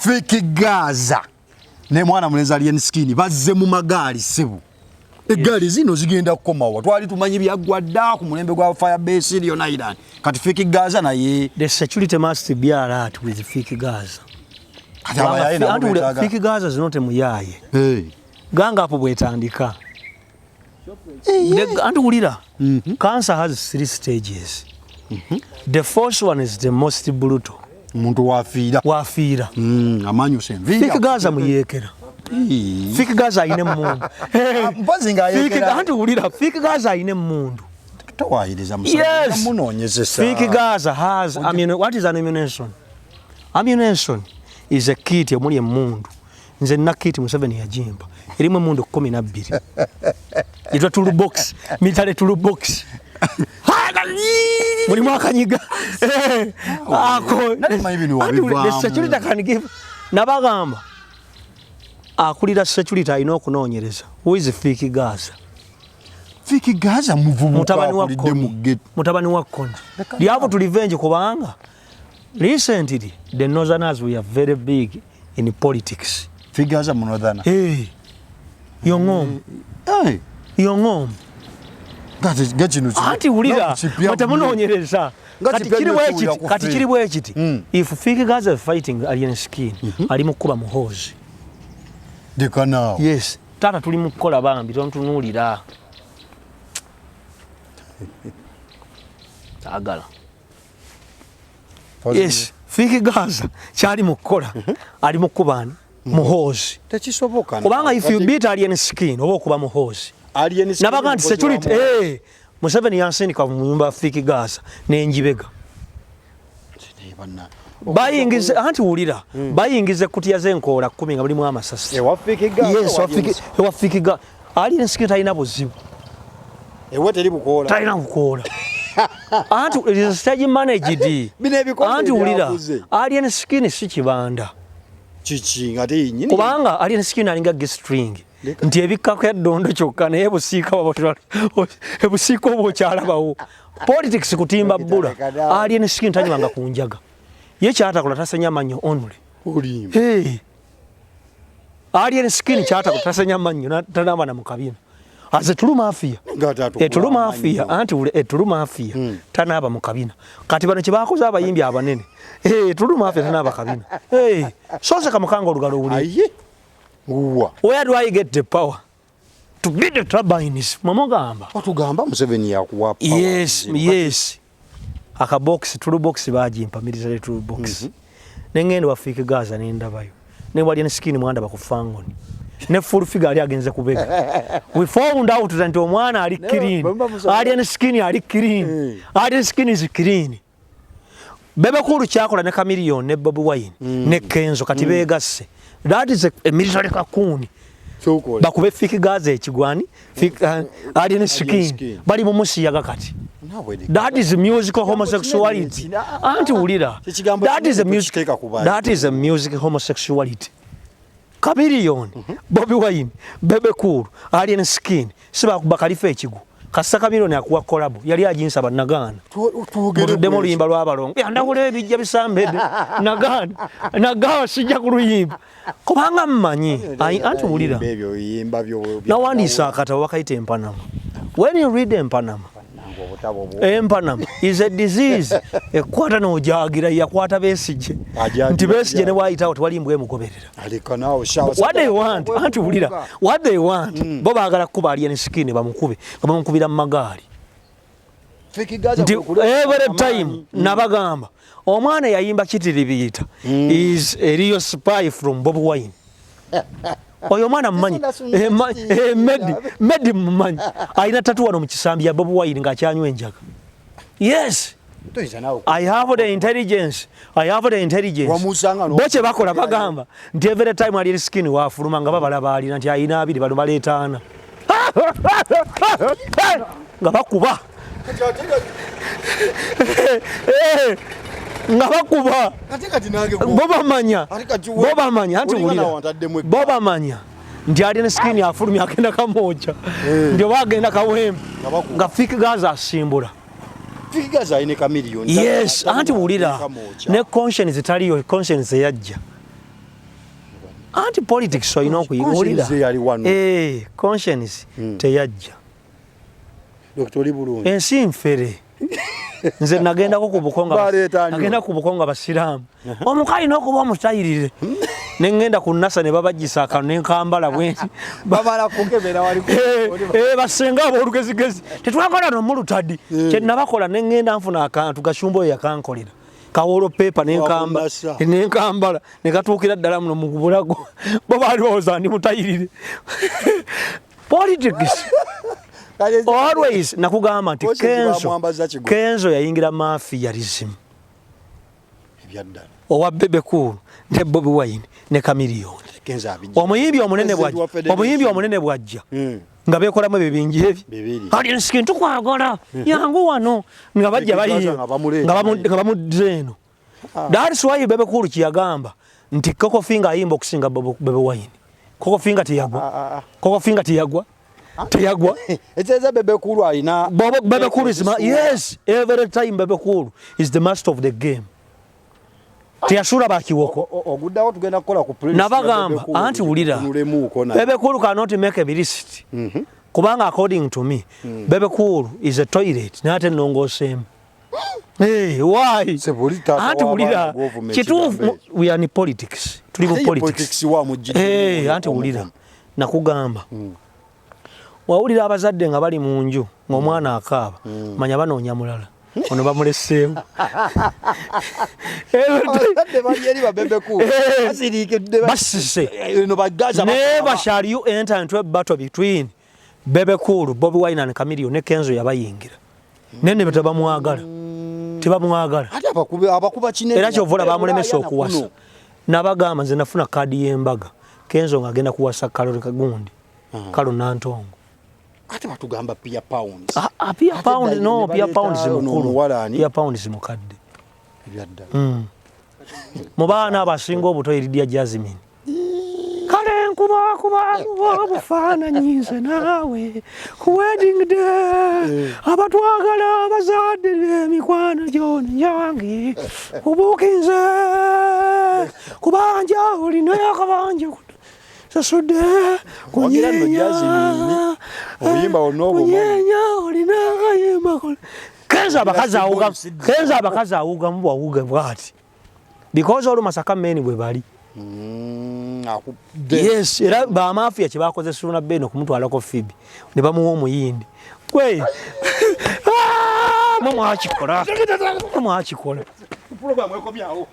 Fik Gaza ne mwana mulenzi Alien Skin bazze mu magaali ssebo. Eggaali zino zigenda kukomawa? Twali tumanyi byaggwa dda ku mulembe gwa Firebase Leon Island. Kati Fik Gaza naye The security must be alert with Fik Gaza. Kati abayaye nabo beetaaga. Fik Gaza is not a muyaye. Hey. Gang up bwetandika. Anti wulira. Cancer has three stages. The first one is the most brutal. Omuntu wafiira. Wafiira. Amanyusa enviiri. Fik Gaza muyeekera. Fik Gaza ayina emmundu. Mpozi ng'ayeekera. Anti wulira, Fik Gaza ayina emmundu. Towaayiriza musajja. Yes. Munoonyezesa. Fik Gaza has what is an ammunition? Ammunition is a kit omuli emmundu. Nze nina kit Museveni yagimpa. Erimu emmundu 12. Yitwa tool box, military tool box. Mulimu akanyiga. Ako. Nali bino wabivaamu. The security can give. Nabagamba akulira security alina okunoonyereza. Who is Fik Gaza? Fik Gaza muvubuka akulidde mu ghetto. Mutabani wa Kony. Lyavu to revenge kubanga recently the northerners were very big in politics. Fik Gaza mu northerner. Hey. Yongom. Hey. Yongom. Anti wulira mwetemunoonyereza. Kati kiri bwe kiti. If Fik Gaza is fighting Alien Skin, ali mu kuba Muhoozi. Leka naawe. Yes. Taata tuli mu kukola bambi tontunuulira. Saagala. Yes. Fik Gaza kyali mu kukola. Ali mu kuba ani? Muhoozi. Tekisoboka. Kubanga if you beat Alien Skin oba okuba Muhoozi. Alien Skin. Nabaga nti security Museveni yansindika mu nyumba ya Fik Gaza n'enjibega. Bayingiza anti wulira bayingiza ekkutiya z'enkoola 10 nga mulimu amasasi. Ewa Fik Gaza. Yes, ewa Fik Gaza. Alien Skin talina buzibu. Ewa teri bukoola. Talina bukoola. Anti it is stage managed. Anti wulira Alien Skin si kibanda. Kiki nga teyinnyini. Kubanga Alien Skin alinga G-string. Nti ebikkako eddondo kyokka naye busiika ebusiika obwo okyalabawo. Politics kutimba bbula. Alien Skin tanywanga ku njaga. Ye kyatakola tasenya mannyo only. Olimba. Hey. Alien Skin kyatakola tasenya mannyo tanaba na mu kabina. Aze tulu mafia. Etulu mafia anti ule etulu mafia tanaba mu kabina. Kati bano kye bakoze abayimbi abanene. Tulu mafia tanaba kabina. Sose kamukanga olugalo uli. Aye. Uwa. Where do I get the power? To beat the turbines. Mwamugamba. Watugamba Museveni yakuwa power. Yes, yes. Aka box, tool box bajimpa military tool box. Nengendo wa Fik Gaza nendabayo. Ne wali ne skin mwanda bakufangoni. Ne full figure ali agenze kubega. We found out that omwana ali clean. Ali ne skin ali clean. Ali skin is clean. Bebe Cool kyakola ne Chameleone ne Bobi Wine ne Kenzo kati begasse. That is a military cocoon. Bakube Fik Gaza ekigwani, Ali ne skin. Bali mu musiyaga kati. That is musical homosexuality. Anti wulira. That is a music. That is a music homosexuality. Chameleone, Bobi Wine, Bebe Cool, Alien Skin, siba kuba Khalifa ekigu. Kasa Chameleone akuwa collab, yali ajinsaba nagaana. Mutuddemu oluyimba lw'abalongo. Ya ndawula ebijja bisambedde. Nagaana. Nagaana sijja kuluyimba. Kubanga mmanyi. Anti wulira. Nawandiisa akatabo bakayita Empanama. When you read Empanama, Empanama is a disease. Ekwata n'ojagira yakwata Besigye. Nti Besigye ne bw'ayitawo tewali mbwa emugoberera. What they want, anti wulira. What they want, bo baagala kukuba Alien Skin bamukube, nga bamukubira mu magaali. Nti every time nabagamba omwana yayimba kitiribiita is a real spy from Bobi Wine. Oyo omwana mumanyi, Medi mumanyi, alina tattoo wano mu kisambi ya Bobi Wine ng'akyanywa enjaga. Yes. I have the intelligence. I have the intelligence. Bo kye bakola bagamba nti every time Alien Skin wafuluma nga babala baalina nti alina abiri bano baleetaana. Nga bakuba. Nga bakuba. Bo bamanya. Bo bamanya anti wulira. Bo bamanya nti Alien Skin afulumya agenda Kamwokya. Nti oba agenda Kawempe. Nga Fik Gaza asimbula. Fik Gaza alina Chameleone. Yes, anti wulira ne conscience taliyo, conscience yajja. Anti politics olina okuyiwulira. Conscience yali wano. Eh, conscience teyajja. Dr. oli bulungi. Ensi nfere. Nze nagendako ku bukonga. Baleeta nnyo. Nagenda ku bukonga basiraamu. Omuka alina okuba omutayirire. Ne ŋŋenda ku nasa ne babajjisa akano ne nkambala bwenti. Bamala kukebera wali ku. Eh, eh, basenga aboolugezigezi tetwagala nomulutadi kye nabakola ne ŋŋenda nfuna akantu Gashumba oyo yakankolera kawolo pepa nenkamba Wakunasa. nenkambala ne katuukira ddala muno mu bulago bo baali bawooza ndi mutayirire. Politics always nakugamba nti Conscience Kenzo bamwambaza kigo. Kenzo yayingira mafiarism Ebyaddala. owa Bebe Cool ne Bobi Wine ne Chameleone. Kenzo abijja. Omuyimbi omunene President wa bwajja, Federation. omuyimbi omunene bwajja nga beekolamu ebyo bingi ebyo. Bibiri. Alien Skin tukwagala yangu wano nga bajja Gaza bayi nga bamuleeta. nga bamudda eno. That's why Bebe Cool kyeyagamba nti Coco Finger ayimba okusinga Bobi Wine. Coco Finger teyagwa. Ah, ah. Coco Finger teyagwa. Teyagwa. Ekitegeeza Bebe Cool alina Bebe Cool is yes, every time Bebe Cool is the master of the game. Teyasuula bakiwoko. Oguddawo tugenda kukola ku playlist ya Nabagamba Bebe Cool, anti wulira. tunulemuuko naye. Bebe Cool cannot make a list. Kubanga according to me, Bebe Cool is a toilet naye ate nnongooseemu. Hey, why? Sebuli taata Anti w'abaana wulira gw'ovuma kituufu ekigambo ekyo. we are in politics. Tuli mu Ate ye politics. politics wa muggi- Hey, anti wulira nakugamba. Wawulira abazadde nga bali mu nju ng'omwana akaaba manya banoonya mulala ono bamuleseewo. Abazadde bali eri ba Bebe Cool. Eh. Basiriikidde Basise. Eno bagaza Never bakaba. shall you enter into a battle between Bebe Cool, Bobi Wine and Chameleone ne Kenzo yabayingira. Nene tebamwagala. Tebamwagala. Ate abakuba kinene. Era kyovula bamulemesa Ulaya na okuwasa. kuno. Nabagamba nze nafuna kaadi y'embaga. Kenzo ng'agenda kuwasa Karoli Kagundi. Kalo Nantongo. Ate batugamba Pia Pounds. Ah, ah, Pia Ate Pounds dda no, ne Pia baleeta Pounds ono mukulu. omuwala ani? Pia Pounds mukadde. Ebyaddala. Mu baana abasinga obuto eri Lydia Jasmine. Kale nkubakuba obufaananyi nze naawe ku wedding day abatwagala abazadde emikwano gyona gyange kubuukinze kubanja olina akabanja sasudde Wagira nno Jasmine, obuyimba bwonna obumanyi. kunyeenya olina akayimba Kenzo abakazi awuga Kenzo abakazi awugamu bwawuga bwati because olwo Masaka men bwe bali. Yes, era bamafia kye bakoze Suna Ben okumutwalako Phoebe ne bamuwa omuyindi. Gwe Ah, mwe mwakikola. Mwe mwakikola. Program ekomyawo.